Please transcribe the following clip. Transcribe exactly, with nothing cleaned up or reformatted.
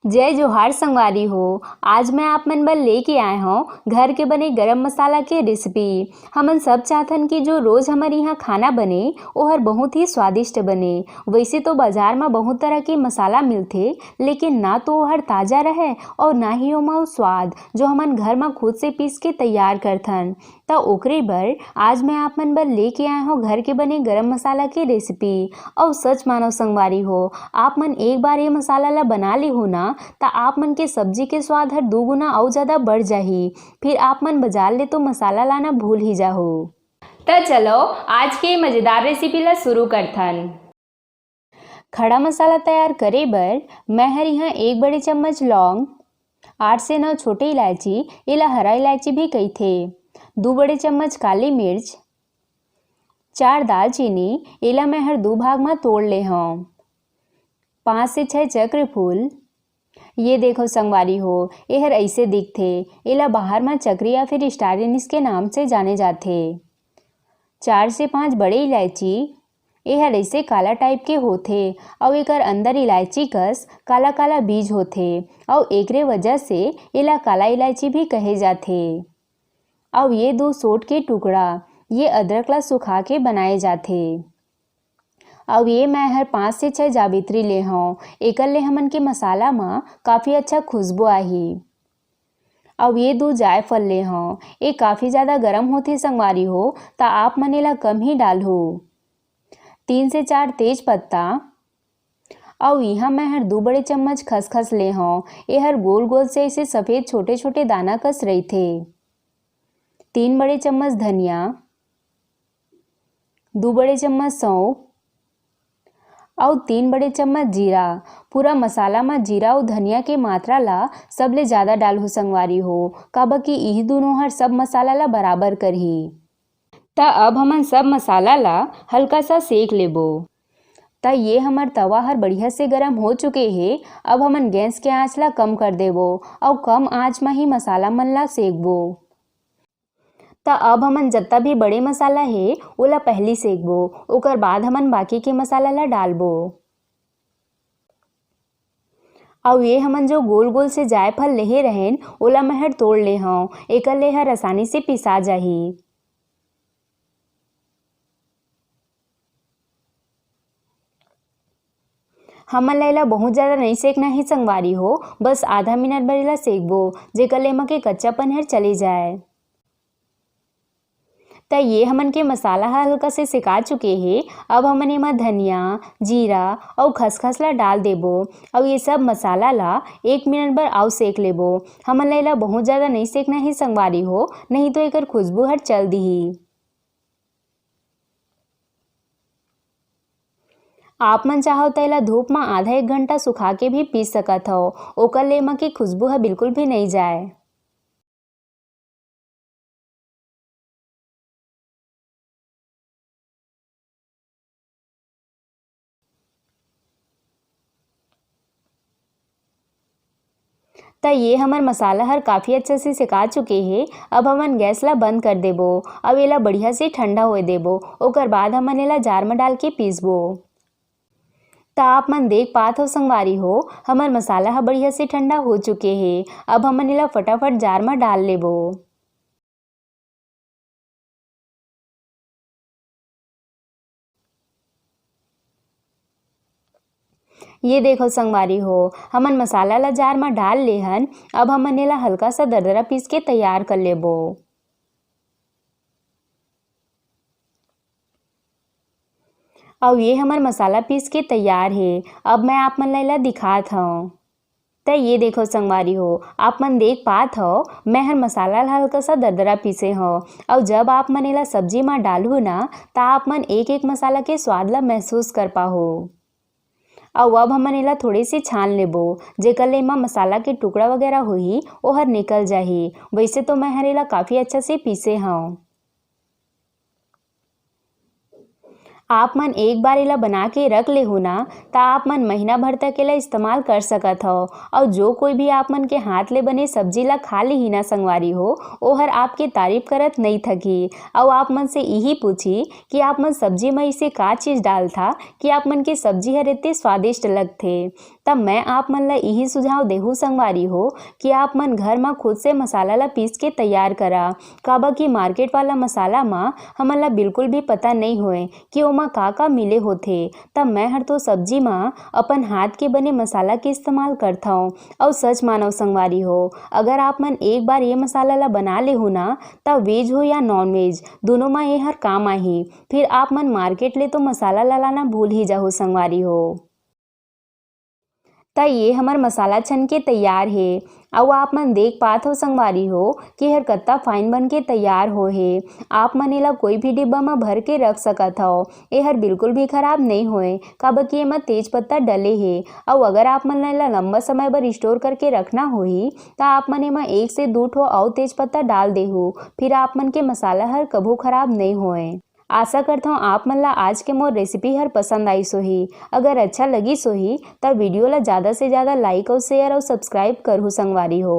जय जोहार संगवारी हो। आज मैं आप मन बर लेके आए हौं घर के बने गरम मसाला के रेसिपी। हमन सब चाहथन कि जो रोज हमर इहाँ खाना बने, ओहर बहुत ही स्वादिष्ट बने। वैसे तो बाजार म बहुत तरह के मसाला मिलथे, लेकिन ना तो ओहर ताजा रहय और ना ही ओमा वो स्वाद, जो हमन घर म खुद से पीस के तैयार करथन। त ओकरे बर आज मैं आप मन बर लेके आए हौं घर के बने गरम मसाला के रेसिपी। अउ सच मानो संगवारी हो, आप मन एक बार ये मसाला ला बना लेहू ना, त आप मन के सब्जी के स्वाद हर दू गुना अउ ज्यादा बढ़ जाही। फिर आप मन बाजार ले तो मसाला लाना भूल ही जाहू। त चलो, आज के मजेदार रेसिपी ला शुरू करथन। खड़ा मसाला तैयार करे बर मैं हर इहाँ एक बड़े चम्मच लौंग, आठ से नौ छोटे इलायची, एला हरा इलायची भी कहिथे, दू बड़े चम्मच काली मिर्च, चार दालचीनी, एला मैं हर दू भाग म तोड़ ले हौं, पाँच से छै चक्र फूल। ये देखो संगवारी हो, एहर ऐसे दिखथे। एला बाहर म चक्री या फिर स्टार एनिस के नाम से जाने जाथे। चार से पाँच बड़े इलायची, एहर ऐसे काला टाइप के होथे अउ एकर अंदर इलायची कस काला काला बीज होथे अउ एकरे वजह से एला काला इलायची भी कहे जाथे। अउ ये दो सोट के टुकड़ा, ये अदरक ला सुखा के बनाए जाथे। अउ ये मैं हर पाँच से छै जावित्री ले हौं। एकर ले हमन के मसाला म काफी अच्छा खुशबू आही। अउ ये दू जायफल ले हौं। ये काफी ज्यादा गरम होथे संगवारी हो, त आप मन एला कम ही डालहू। तीन से चार तेज पत्ता। अउ इहाँ मैं हर दू बड़े चम्मच खसखस ले हौं। एहर गोल गोल से ऐसे सफेद छोटे छोटे दाना कस रहिथे। तीन बड़े चम्मच धनिया, दू बड़े चम्मच सौंफ अउ तीन बड़े चम्मच जीरा। पूरा मसाला म जीरा अउ धनिया के मात्रा ला सबले ज्यादा डालहू संगवारी हो, काबर कि इही दूनों हर सब मसाला ला बराबर करही। त अब हमन सब मसाला ला हल्का सा सेक लेबो। त ये हमर तवा हर बढ़िया से गरम हो चुके हे। अब हमन गैस के आंच ला कम कर देबो अउ कम आंच म ही मसाला मन ला सेकबो। त अब हमन जत्ता भी बड़े मसाला हे, ओला पहिली सेकबो, ओकर बाद हमन बाकी के मसाला ला डालबो। अउ ये हमन जो गोल-गोल से जायफल लेहे रहेन, ओला मैं हर तोड़ ले हौं, एकर ले हर आसानी से पिसा जाही। हमन ला एला बहुत ज्यादा नइ सेकना हे संगवारी हो, बस आधा मिनट भर एला सेकबो, जेकर ले एमा के कच्चापन हर चले जाए। त ये हमन के मसाला ह हल्का से सेका चुके हे। अब हमन एमा धनिया, जीरा अउ खसखस ला डाल देबो अउ ये सब मसाला ला एक मिनट बर अउ सेक लेबो। हमन ला एला बहुत ज्यादा नइ सेकना हे संगवारी हो, नहीं तो एकर खुशबू हर चल दिही। आप मन चाहो त एला धूप म आधा एक घंटा सुखा के भी पीस सकत हव, ओकर ले एमा के खुशबू ह बिल्कुल भी नइ जाए। त ये हमर मसाला हर काफी अच्छा से सेका चुके हे। अब हमन गैस ला बंद कर देबो। अब एला बढ़िया से ठंडा होए देबो, ओकर बाद हमन एला जार म डाल के पीसबो। त आप मन देख पात हो संगवारी हो, हमर मसाला ह बढ़िया से ठंडा हो चुके हे। अब हमन एला फटाफट जार म डाल लेबो। ये देखो संगवारी हो, हमन मसाला ला जार म डाल ले हन। अब हमन एला हल्का सा दरदरा पीस के तैयार कर लेबो। अउ ये हमर मसाला पीस के तैयार हे। अब मैं आप मन ला एला दिखात हव। त ये देखो संगवारी हो, आप मन देख पात हव, मैं हर मसाला ला हल्का सा दरदरा पीसे हव। अउ जब आप मन एला सब्जी म डालहू ना, त आप मन एक एक मसाला के स्वाद ला महसूस कर पाहू। अउ अब हमन एला थोड़े से छान लेबो, जेकर ले एमा मसाला के टुकड़ा वगैरह होही, ओहर निकल जाही। वैसे तो मैं हर एला काफी अच्छा से पीसे हव। आप मन एक बार एला बना के रख लेहू ना, त आप मन महीना भर तक एला इस्तेमाल कर सकत हव। अउ जो कोई भी आप मन के हाथ ले बने सब्जी ला खा लिही ना संगवारी हो, ओहर आपके तारीफ करत नइ थकही। अउ आप मन से इही पूछही कि आप मन सब्जी म इसे का चीज डालथा कि आप मन के सब्जी हर एते स्वादिष्ट लगथे। तब मैं आप मन ला इही सुझाव देहूँ संगवारी हो कि आप मन घर म खुद से मसाला ला पीस के तैयार करा, काबर कि मार्केट वाला मसाला म हमन ला बिल्कुल भी पता नई होए कि ओमा का-का मिले होथे। तब मैं हर तो सब्जी म अपन हाथ के बने मसाला के इस्तेमाल करथौं। अउ सच मानव संगवारी हो, अगर आप मन एक बार ये मसाला ला बना लेहू ना, त वेज हो या नॉन वेज, दोनों म ये हर काम आही। फिर आप मन मार्केट ले तो मसाला ला लाना भूल ही जाहू संगवारी हो। त ये हमर मसाला छन के तैयार हे। अउ आप मन देख पात हो संगवारी हो कि हर कत्ता फाइन बन के तैयार हो हे। आप मन एला कोई भी डिब्बा म भर के रख सकत हव। एहर बिल्कुल भी खराब नई होए, काबर कि एमा तेज पत्ता डले हे। अउ अगर आप मन ला एला लंबा समय बर स्टोर करके रखना होही, त आप मन एमा एक से दू ठो अउ तेज पत्ता डाल देहू, फिर आप मन के मसाला हर कभू खराब नई होए। आशा करथौं आप मन ला आज के मोर रेसिपी हर पसंद आइस होही। अगर अच्छा लगिस होही, त वीडियो ला ज्यादा से ज्यादा लाइक अउ शेयर अउ सब्सक्राइब करहू संगवारी हो।